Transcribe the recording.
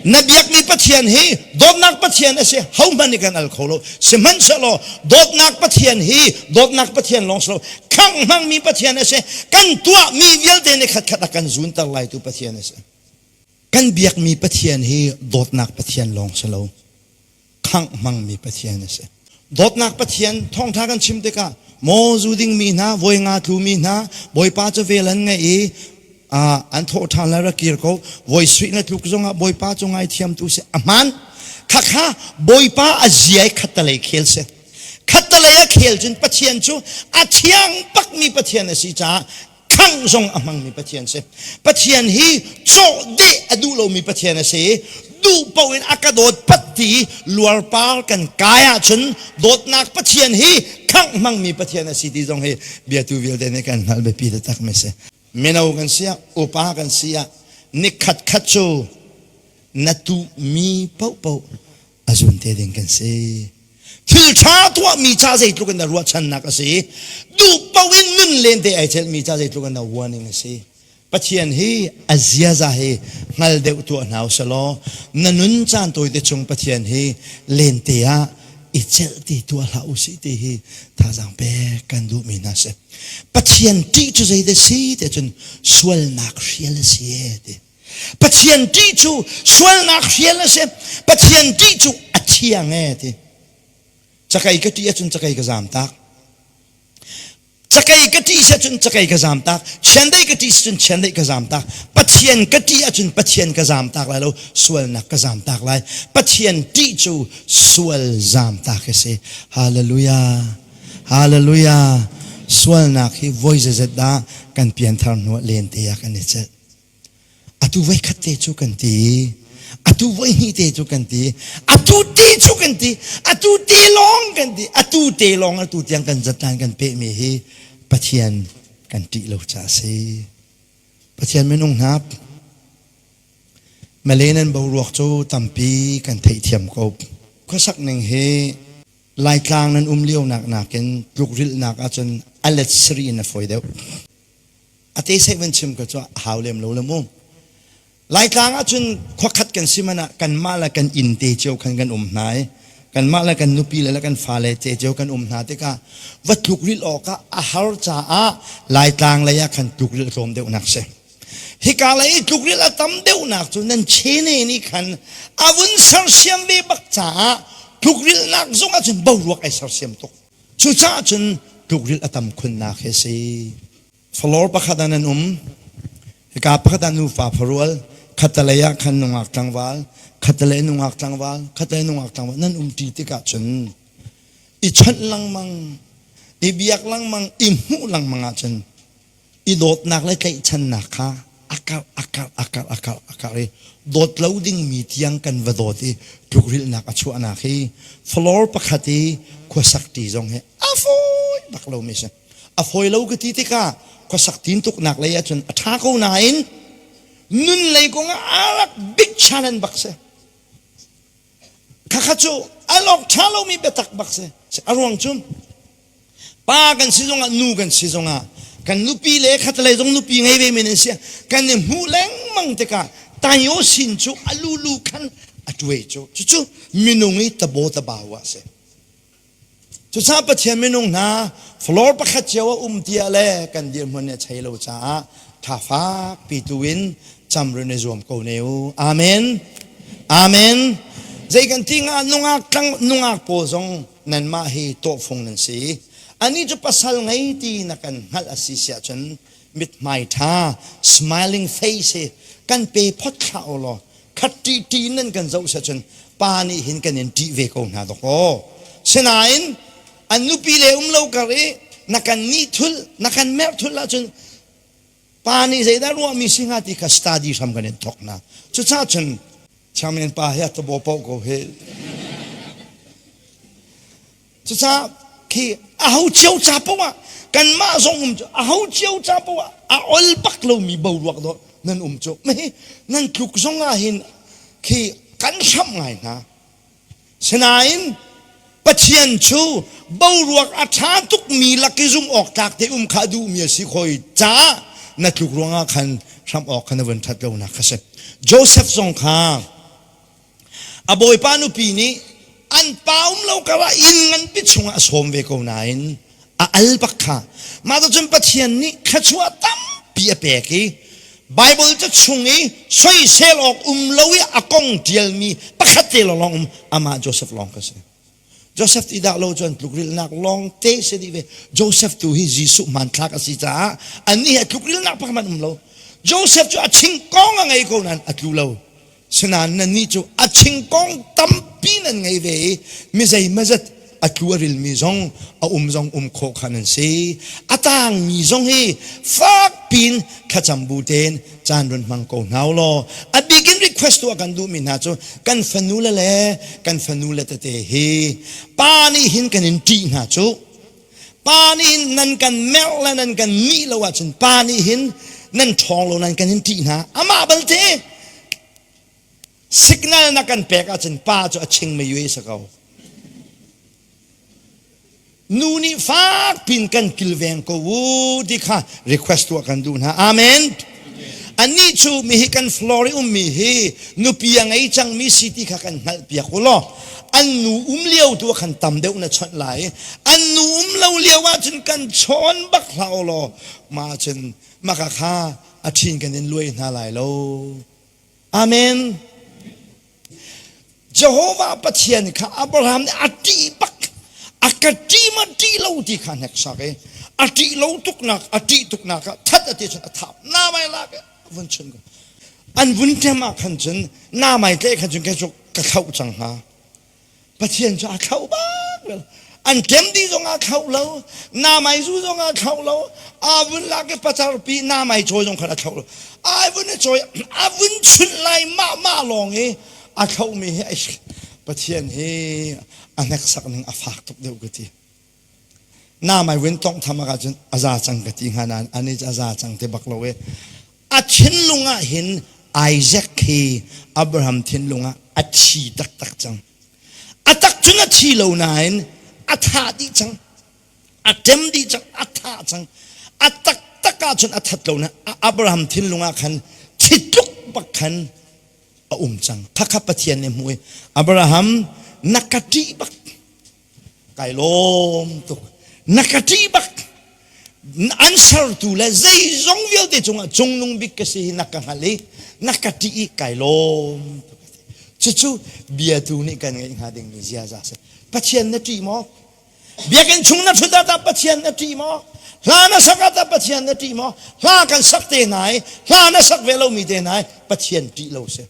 Na biakmi Pathian hi dawtnak Pathian a si, hohmanh nih kan al kho lo. Sihmanhsehlaw dawtnak Pathian hi dawtnak Pathian lawng si lo, khangh hmangmi Pathian a si. Kan tuahmi vialte nih khatkhat a kan zunter laitu Pathian a si. Kan biakmi Pathian hi dawtnak Pathian lawng si lo, khangh hmangmi Pathian a si. Dawtnak Pathian thawngṭha kan chim tikah maw zu dingmi hna, voi nga tlumi hna, Bawipa cu vel an ngeih i an thawh ṭhan le rak kir ko. Voi suih na tluk zongah Bawipa cu ngaithiamtu si. A hmaan. Khakha Bawipa a ziai khattalei khel si. Khattalei a khel cun Pathian cu a thiang bakmi Pathian a si caah khangh zong a hmangmi Pathian si. Pathian hi cawh deh a duh lomi Pathian a si. Duh paoh in a ka dawt pat ti luarpar kan kai ahcun dawtnak Pathian hi khangh hmangmi Pathian a si ti zong hi biatu vialte nih kan hngalh biapi taktak mi si. Mino kan si ah, upa kan si ah, nikhat khat cu na tuhmi paohpaoh a zun te ding kan si. Thil ṭha tuahmi ca zeitluk in na ruahchannak a si. Duh paoh in nun len te ai celhmi ca zeitluk in na warning a si. Pathian hi a ziaza hi hngal deuh tuah hna usalaw na nun caan tawite chung Pathian hi lente ah i celh ti tuah hlah usih ti hi thazaang pek kan duhmi hna si. Pathian ṭih cu zeidah si ti cun sualnak hrial a si e ti. Pathian ṭih cu sualnak hrial a si. Pathian ṭih cu a thiang e ti. Cakei ka ṭih ahcun cakei ka zaam tak. Cakei ka ṭih ahcun cakei ka zaam tak. Chiandeih ka ṭih ahcun chiandeih ka zaam tak. Pathian ka ṭih ahcun Pathian ka zaam tak lai lo, sualnak ka zaam tak lai. Pathian ṭih cu sual zaam tak a si. Hallelujah. Hallelujah. Sualnak hi voi zeizat dah kan pianthar hnu ah lente ah kan i celh. Atu voikhat te cu kan ti. Atu voihnih te cu kan ti. Atu ti cu kan ti. Atu te lawng kan ti. Atu te lawng atu tiang kan zatlan kan pehmi hi Pathian kan ṭih lo caah a si. Pathian minung hna Malay nan boruak cu tampi kan theihthiam ko. Khuasak ning hi Laitlang nan um lio nak nakin tlukrilhnak ahcun a let sarih in a fawi deuh. A te seh van chim ka cu a hau lem lo le mu. Laitlang ahcun khuakhat kan si man ah kanmah le kan inn te cio khan kan um hna i kanmah le kan nupi le kan fale te cio kan um hna tikah va tlukrilh awkah a har caah Laitlang lei ah khan tlukrilh tlawm deuhnak si. Hika lei i tlukrilh a tam deuhnak cu nan chene nih khan a vun sersiam ve bak caah tlukrilhnak zong ahcun boruak ai sersiam tuk. Cucaah cun tlukrilh a tam khunnak hi a si. Floor pakhat ah nan um. Hika pakhat ah nufa pharual, khattalei ah khan nungak tlangval, khattalei nungak tlangval, khattalei nungak tlangval nan um ṭi tikah cun i chawnh lengmang, i biak lengmang, i hmuh lengmang ahcun i dawtnak le tlaihchannak kha a karh a karh a karh a karh a karh i dawt lo dingmi tiang kan va dawt i tlukrilhnak a chuahnak hi floor pakhat i khuasak ṭi zong hi a fawi bak lomi si. A fawi lo ka ti tikah khuasak tintuknak lei ahcun a ṭha ko nain nun lei kong ah a rak big challenge bak si. Khakha cu al awk ṭha lomi biatak bak si. A ruang cu pa kan si zongah nu kan si zongah kan nupi le khatlei zong nupi ngei ve men an si kan i hmuh lengmang tikah tayo sin cu a lulu khan a tuai cu cucu minung i tabo tabau ah si. Cucaah Pathian minung hna floor pakhat cio a um tiah le kan dirhmun nih a chei lo caah tha fakpi tu in camrun i zuam ko ne u. Amen. Amen. Zei kan ti nga nungak tlang nungak pawl zong nanmah hi tawhfung nan si. Ani cu pasal ngei ti na kan hngalh a si siah cun mithmai tha smiling face hi kan pe phot thlah u law khat ṭih ṭih in nan kan zoh seh cun pa nih hin kan in ṭih ve ko hna dok aw. Sinain an nupi le um lo kar i na kan nih thul na kan merh thul ahcun pa nih zeidah ruahmi si hnga ti kha study hram kan in thok hna. Cucaah cun chairman pa hi a tabo paoh ko hi. Cucaah khi aho cio ca paoh ah kanmah zong um cu aho cio ca paoh ah a ol bak lomi boruak dawh nan um cu hi nan tluk zong ah hin khi kan hramh ngai hna. Sinain Pathian cu boruak a ṭha tukmi lak i zumh awk tlak te um kha a duhmi a si khoi caah na tluk ruangah khan hramh awk kha na van ṭhat lonak kha si. Joseph zong kha. A bawipa nupi nih an pa um lo karah inn nganpi chungah a sawm ve ko nain a al bak kha. Mah cun Pathian nih thluachuah tampi a pek i Bible ca chung i soisel awk um lo i a kong ṭialmi pakhat te lawng um amah Joseph lawng ka si. Joseph ti dah lo cun tlukrilnak lawng te si dih ve. Joseph tu hi Jesuh hmanthlak a si caah annih hi a tlukrilnak pakhat hmanh um lo. Joseph cu a chingkong a ngei ko nain a tlu lo. Sinain nannih cu a chingkong tampi nan ngei ve i mi zeimazat a tlu a rilmi zong a um zong um khawh kha nan si. A tangmi zong hi fak pin thlacam bu tein caan run hmang ko hna u law a bikin request tuah kan duhmi hna cu kan fanu le le kan fanu le tete hi pa nih hin kan in ṭih hna cu pa nih hin nan kan merh le nan kan nih lo ahcun pa nih hin nan ṭhawng lo nan kan in ṭih hna amah balte signal na kan pek ahcun pa cu a ching mei ue sa ko Nu nih fak pin kan kilveng ko u ti kha request tuah kan duh hna. Amen. Annih cu mi hi kan floor i ummi hi nupi a ngei cangmi si ti kha kan hngalh piak u law an nu um lio tu ah khan tam deuh na chawnh lai. An nu um lo lio ahcun kan chawn bak hlah u law mah cun maka kha a ṭhin kan in luai hna lai lo. Amen. Jehovah Pathian kha Abraham nih a ṭih bak. A ka ṭih ma ṭih lo ti kha hneksak i a ṭih lo tuknak a ṭih tuknak ah that a ti cun a thap na mai lak vun chun ko. An vun ṭem ah khan cun na mai tle khan cun kei cu ka thlauh cang hnga. Pathian cu a thlauh bak lo. An ṭem dih zong ah thlauh lo, namai zu zong ah thlauh lo, aa vun lak i pacar pi namai cawi zong khan a thlauh lo. Ai vun a cawi, a vun chunh lai mah mah lawng i a thlauhmi hi Pathian hi a hneksak ning a fak tuk deuh ka ti. Namai vun tongh tham ah cun a za cang ka ti hnga nain ani cu a za cang ti bak lo i a thinlung ah hin Isaac hi Abraham thinlung ah a thi taktak cang. A tak cun a thi lo nain a thah dih cang. A ṭem dih cang, a thah cang. A taktak ah cun a that lo na Abraham thinlung ah khan thi tluk bak khan a um cang. Khakha Pathian nih hmu i Abraham na ka ṭih bak Kai lawm tuk. Na ka ṭih bak. An sertu le zeizong vialte cungah cungnung bik ka si hi na ka hngalh i na ka ṭih i kai lawm tuk. Cucu biatu nih kan ngeih hnga dingmi ziaza a si. Pathian na ṭih maw? Biakinn chung na ṭhut ah tah Pathian na ṭih maw? Hla na sak ah tah Pathian na ṭih maw? Hla kan sak te hna i hla na sak ve lomi te hna i Pathian ṭih lo si.